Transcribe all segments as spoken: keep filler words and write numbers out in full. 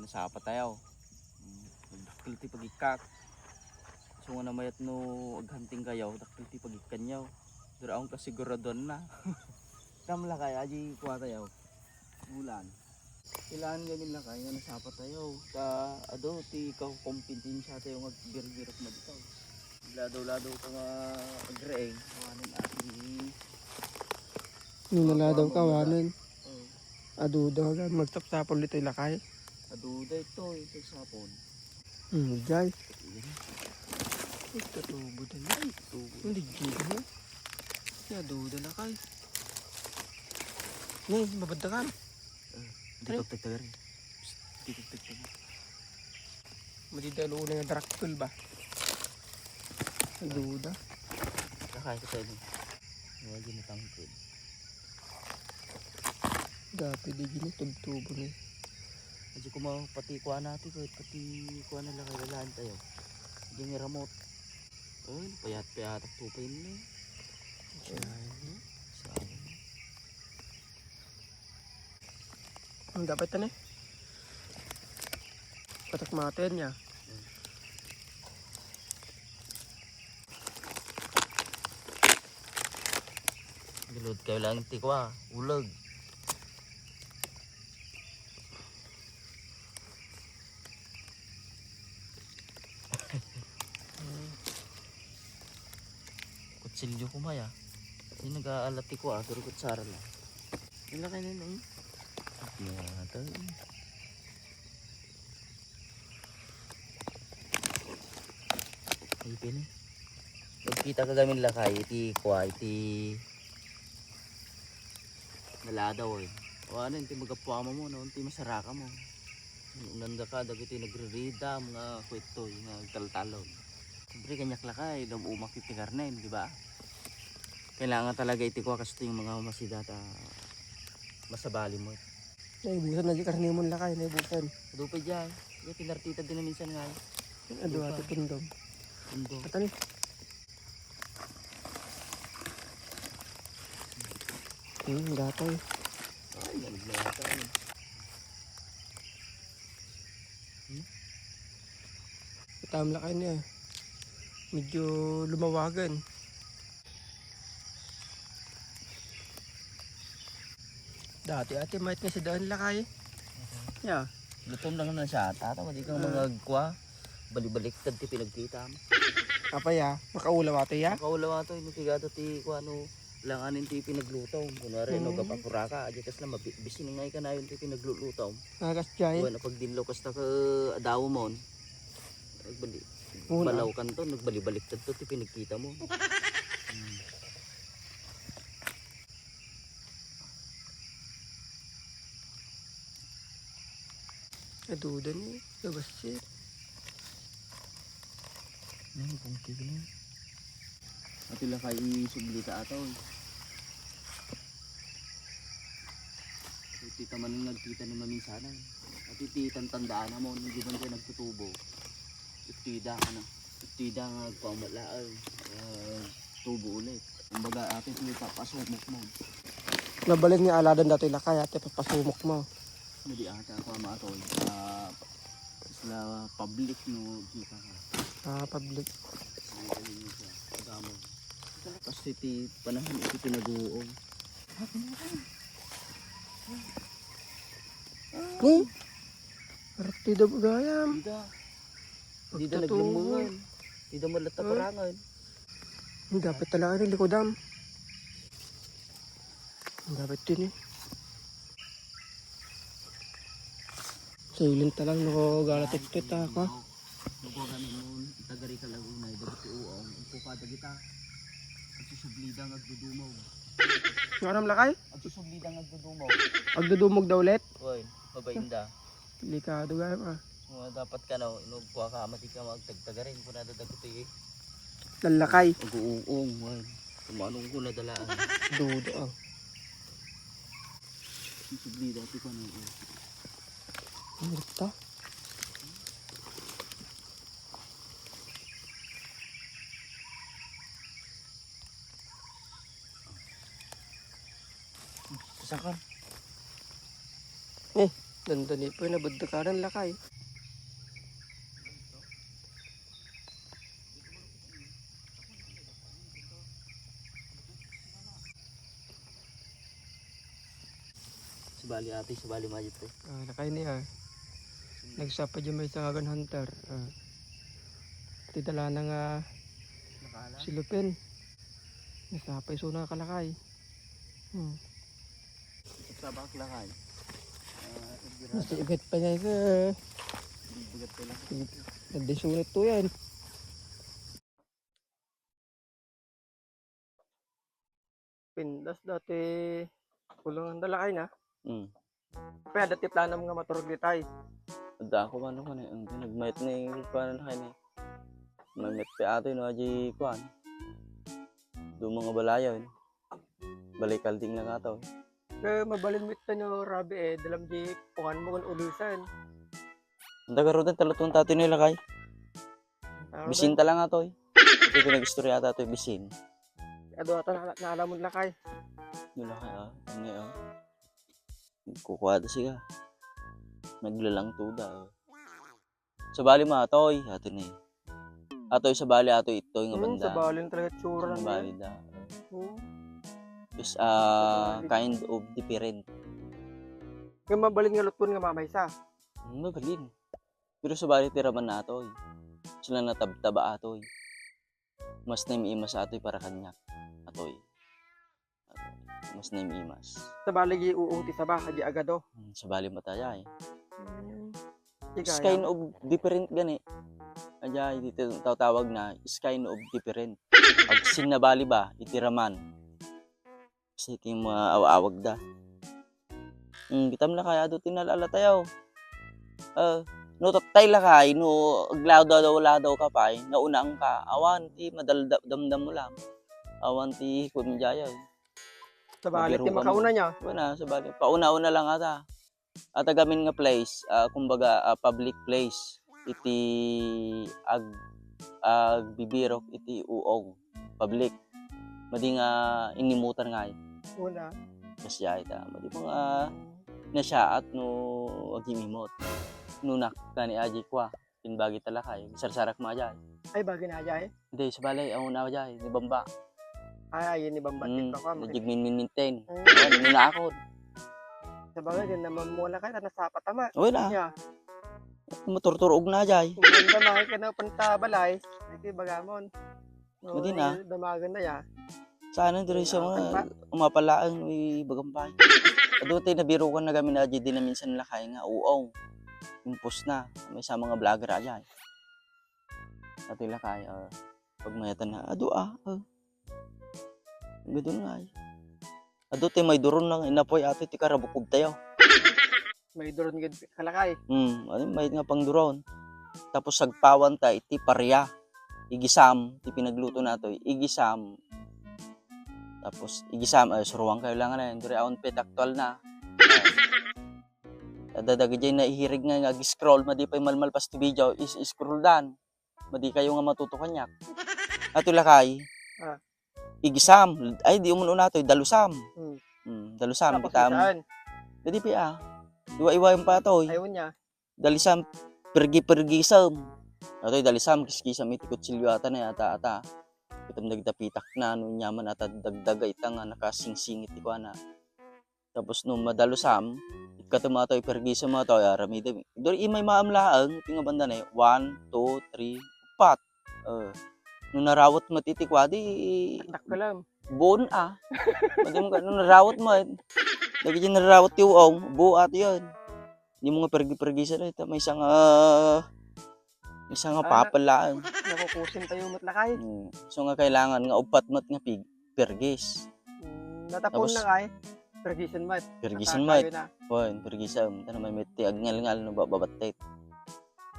Nasapa tayo. Mm, nagdakkel ti pagikkat. So nga namayat no aghunting kayo, dakkel ti pagikkanyo. Dura akong kasiguraduan na. Tam lakay, aji kuha tayo. Bulan. Kailangan gamin lakay nga nasapa tayo. Ta, adu, ti kakumpetensya tayo nga birbirok na dito. Ladaw-ladaw ka nga agreeng. Awanen atin. Nung naladaw ka, awanen. Oo. Aduda ka, magsapsapol ditoy lakay. Aduda ito, ito sapon. Hmm, jay. Ito tubo da, jay. Tubo. Hindi jay, ha? Aduda lakay. Ni, mabadda ka. Ah, di Ay. Pagtagtagan. Psst, di pagtagtagan. Madidalo na yung darakkel ba? Duda. Lakay ko tayo. Wala din natangkod. Dapat di gini tubtubo ni. Aji kuma pati kuha natin ko, pati kuha na lakay lalaan tayo. Di nga ramot. Ay, payat-payat ang tupay ni. Sayang. Sayang. Ang dapat na eh. Patak mata yan niya. Gilud kayo lang ti kwa, ulag. Kutsilyo kumaya. Di nag-aalat ti kwa, pero kutsara lang. Ang laki na yun, eh. Ipin. Nagkita ka gamin lakay, iti kwa, iti naladaw, eh. O ano, iti magapuama mo, no? Iti masaraka mo. Unanda ka, dagiti nagririda, mga kwento, mga taltalon. Siyempre, kanyak lakay, dam umak iti karnen, di ba? Kailangan talaga iti kwa, kasto yung mga masida ta masabali mo. Naibusan na di karne mo lakay, naibusan. Adu pa dyan. Yung pinartita din na minsan nga. Adu, adu pa. Ito tundong. Tundong. Atan eh. Hmm, gatay. Ay, galig na yata, eh. Hmm? Itam lakay niya. Medyo lumawagan. Dati ati mayat nga si daan lakay. Ya. Lutom lang na siya. Tata, di kang Ah. Mga agkwa. Balibaliktad ti pinagkita mo. Apa ya? Makaulaw ato ya? Makaulaw ato, yung pigado ti kwa no, langanin ti pinaglutom. Kunwari, no, Mm. Gapapuraka, aja kas na mabi-, bisin nga ikanayon ti pinaglulutom. Ah, kas jay? Kuwan, pag dinlo, kasta ka adaw mo. Nagbali-, Una. Balaw kanto, nagbalibaliktad to, ti pinagkita mo. Hmm. Aduda ni, labas siya. Yan, kung tignan. Ati lakay isubli ta ataw, eh. Iti taman nagkita ni maminsanan. Ati ti tantandaan mo, hindi man siya nagtutubo. Itida ka na. Itida nga agpamalaag. Ah, tubo ulit. Kumbaga, ati ti papasumok mo. Nabalin nga aladan dati lakay, ati papasumok mo. Hindi ata ako matol. Ah, sila public no kita ka. Ah, public. Ang galing mo siya. Pagamo. Kasi ti panahan iti pinaguong. Ni? Arak ti da bagayam. Dida. Dida Pagtatubo. Naglumungan. Dida malatta Huh? Parangan. Ang dapat talaga ni likodam. Ang dapat din eh. Sa ilin talang no gala tiktit ako. Lugaw kami nun, itagari ka Laguna, dagiti uong, ugko ka dagita. Agsusublida nga agdudumog. Nga aram lakay? Agsusublida nga agdudumog. Agdudumog daw ulit? Oy, babainda. Delikado gayam ah. Nga dapat ka no, inugkwa ka, mati ka magtagtagarin, kuna da dagiti. Lalakay. Aguuong, oy. Kumanong ko nadalaan. Dudo ah. Agsusublida ti kano, oy. Ano ta? Saan ka? Eh. Dandani pay nabeddekanan, lakay. Sabali ati, sabali majit, eh. Ah, lakay ni, ah. Nagsapa dyan may sangagan hunter. Ah. Ti dalana nga silupin. Nagsapa isuna kalakay. Hmm. Sabak lakay. Ah, nasigat pa niya ito, eh. Bigat pa lang. Nagdisunit to yan. Pindas dati kulungan da lakay na. Mm. Kaya dati planom nga maturog ditay. Adda ako man ako ni, ang nagmayat ni kuan na kay ni. Mamayat pa ato no aji kuan. Do mga balayan. Balay kalding lang ato. Kaya mabalin mo ito no rabi eh, dalam di kuan mo kung ulisan. Ang taga rodan talatung tato ni lakay. Bisin ta lang atoy. Ito pinag-istorya ta atoy, bisin. Adu ata na, naalamon lakay. Wala ka, ah. Ano, ah? Kukuha ta siya. Naglalang tuda, oh. Sabali mo, atoy. Ato ni. Atoy, sabali, atoy, itoy nga Hmm, banda. Sabali talaga tsura niya. Sabali da. Hmm. Is, ah, Sabali. Kind of different. Kaya mabalin nga lutpon nga mamaysa. Hmm, mabalin. Pero sabali ti raman na atoy. Sila natabtaba atoy. Mas naim-imas atoy para kaniak. Atoy. Mas naim-imas. Sabali gi uong ti saba, adi agado. Hmm, sabali matayay. Hmm. Is Igaya. Kind of different gani. Adi, dito tawtawag na, is kind of different. Agsinnabali ba, iti raman. Sige, maaw-awag da. Hmm, kitam lakay adu ti nalala tayo. Ah, no tattay lakay, no agladaw-ladaw ka pay, naunang ka, awan ti madalda-, damdam mo lang. Awan ti kumjaya. Sabali ti Mabiruan mo. Makauna niya. Wala, sabali. Pauna-una lang ata. At agamin nga place, ah, kumbaga, ah, public place. Iti ag-, agbibirok iti uong. Public. Madi nga inimutan nga ay. Una. Kasya ita. Madi mga nasyaat no agimimot. No nak-, kani aji kwa. Kin bagi talakay. Sarsarak mo ajay. Ay, bagi na ajay? Hindi, sa balay, ang una ajay, ni Bamba. Ay, ay, ni Bamba, Mm, tika ka, na makit-, jigminminminten. Mm. Ayan, ni na ako. Sa bagay, din naman mula kayo, nasapat ama. Uy na. Yeah. Maturturog na ajay. Kung ganda, makikita na punta balay. Ay, kay bagamon. Pwede na. Oo, damagan na ya. Sana diri sa mga umapalaang may bagampay. Adu ti nabirukan na gamin na di na minsan lakay nga uong. Impos na. May sa mga vlogger ayan. Ati lakay, ah, pagmayatan na, adu ah, ah. Gadun nga eh. Adu ti may duron lang inapoy ati ti karabukod tayo. May duron gid kalakay. Hmm, ano, may nga pangduron. Tapos sagpawan ta iti paria. Igisam, ti pinagluto nato, igisam. Tapos igisam, ay, suruan kayo lang na, diri awan pet aktual na. Adda dagiti naihirig nga, nga ag-scroll, madi pay malmalpas ti video, is-scroll dan. Madi kayo nga matuto kaniak. Ato lakay. Ah. Igisam. Ay, di umun-una toy, dalusam. Hmm. Hmm, dalusam, tapos kitam. Saan? Dadi pa, ah. Iwa-iwa yung pa, toy. Ayaw niya. Dalisam, pergi-pergisam. Atoy, dalisam, kiskisam iti kutsilyo ata na, ata, ata. Kitam dagdapitak na, no, nyaman ata dagdaga ita nga nakasingsing iti kuana. Tapos no madalusam, ikkato mato ipergiso mato, ay aramidem. Dori imay maamlaeng, iti nga banda na, one, two, three, upat. Eh, no narawat met iti kuadi, dakkelam. Buon a. Madi mo ka, no narawat met. Dagiti narawat ti uong, buo ato yun. Di mo nga pergi-pergisan, eh, ta may isang, ah, Isa nga papel laeng. Nakukusin tayo met lakay. Hmm. So nga kailangan nga uppat met nga pig-, pirgis. Hmm, natapon tapos na kay, pirgisen met. Pirgisen met. Wen, pirgisen. Tana may met ti agngalngal no ba-, babattet.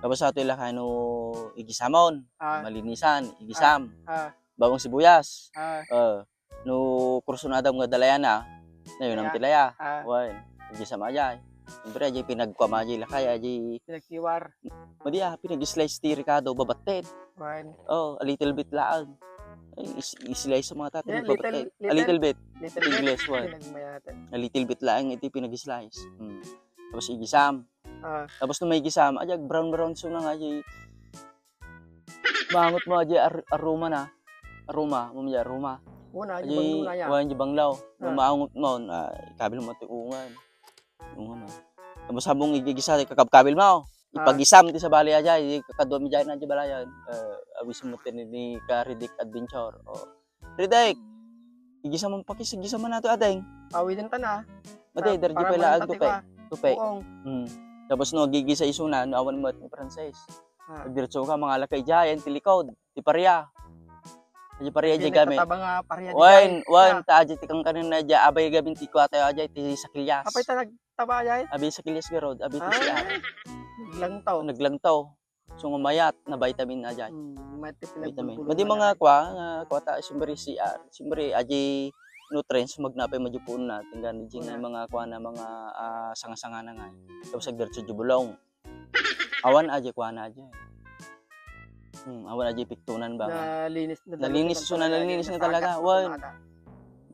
Tapos ato ila kay no igisamon, ah, malinisan, igisam. Ah, ah. Bawang sibuyas. Ah. Eh, no kursunadam nga dalayana, nayon am ti laya. Ah. Wen, igisam ajay. Siyempre, ajay pinagkuam ajay lakay, ajay pinagtiwar. Madi, ah, pinag-slice ti rikado, babattet. Wen. Oh, a little bit laeng. Ay, is-, i-slice sa mga tatay, yeah, babattet. Little, a little bit. Little bit. English, wen. Pinagmayatan. A little bit laeng iti pinag-slice. Hmm. Tapos igisam. Ah. Tapos no maigisam, ajay brown-brown isuna nga, ajay maangot mo, ajay ar-, aroma na. Aroma, mo, ajay aroma. Wana, ajay banglo na ya. Wana, ajay banglo. No maangot mo, ah, ikabil mo ti ungan. Ungan mo. Tapos habang igigisa, ikakabkabil mo. Ah. Ipagisam ti sabali, ajay, ikakadua mi, ajay, na, ajay balayan. Eh, awisan mo ti ni, ni ka Riddick Adventure. O, Riddick, igisam man pakis, igisam man nato, ading. Awiden ta na. Madi, dardi pay laag tupe. Tupe. Uong. Hmm. Tapos no, gigisa isuna, no, awan met ni Francis. Ah. Agdiretso ka, mangala ka ijay, ti likod, ti paria. Ti paria, ijay gamit. Nagtataba nga paria, wan, wan, ta, ajay, ti kankanan na, ajay, abay, gabin, ti kuwatayo, ajay, ti sakilias. Apay ta nagtaba, ajay? Abi sakilias garud, abi ti C R. Naglangtaw. Naglangtaw. So, nga mayat na vitamin na ajay. Hmm, mayat ti vitamin. Madi mga kuwa, nga kuwa ta, siyempre, C R. Siyempre, ajay nutrients, magnapay, madyo puon na, tinggan, ajay nga mga kuwa na, mga, ah, sanga-sanga na nga. Tapos, agdiretso di bulong. Awan ajay kuana ajay. Hmm, awan ajay piktunan ba? Nalinis na. Nalinis, so, nalinis na talaga. Wan.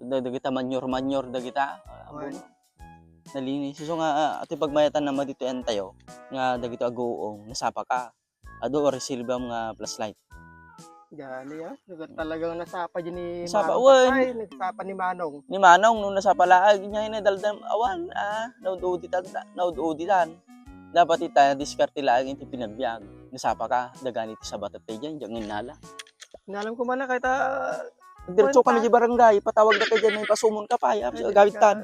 Dagita manyor-manyor dagita. Abono. Nalinis. So nga, ah, iti pagmayatan na maditoy antayo, nga dagito aguong, nasapa ka. Adu, resilbam nga flashlight. Gani, ah. Talagang nasapa dyan ni Manong. Nasapa, wan. Patay, nagsapa ni Manong. Ni Manong, no, nasapa laag, inya, ina, daldam, awan, ah, naud-uditan ta, naud-uditan. Dapat ita, diskarte laag iti pinabiag. Nasapa ka, dagani ti sabatet tayo dyan, dyan nginala. Inalam ko man na, kahit, ah, diretso kami di barangay, patawag na ka dyan, may pasumon ka pa, ay, gawit tan.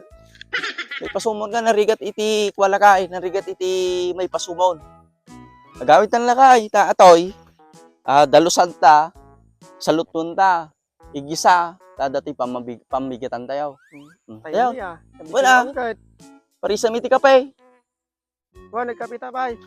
May pasumon ka, narigat iti kuwala ka, eh, narigat iti may pasumon. Agawid tan lakay, ta atoy, ah, dalusan ta, salutton ta, igisa, ta dati pamabig-, pambigetan tayo. Hmm. Hmm. Tayo. Tayo. Wala. Parisa mi ti kape. Wa, nagkape ta, bay.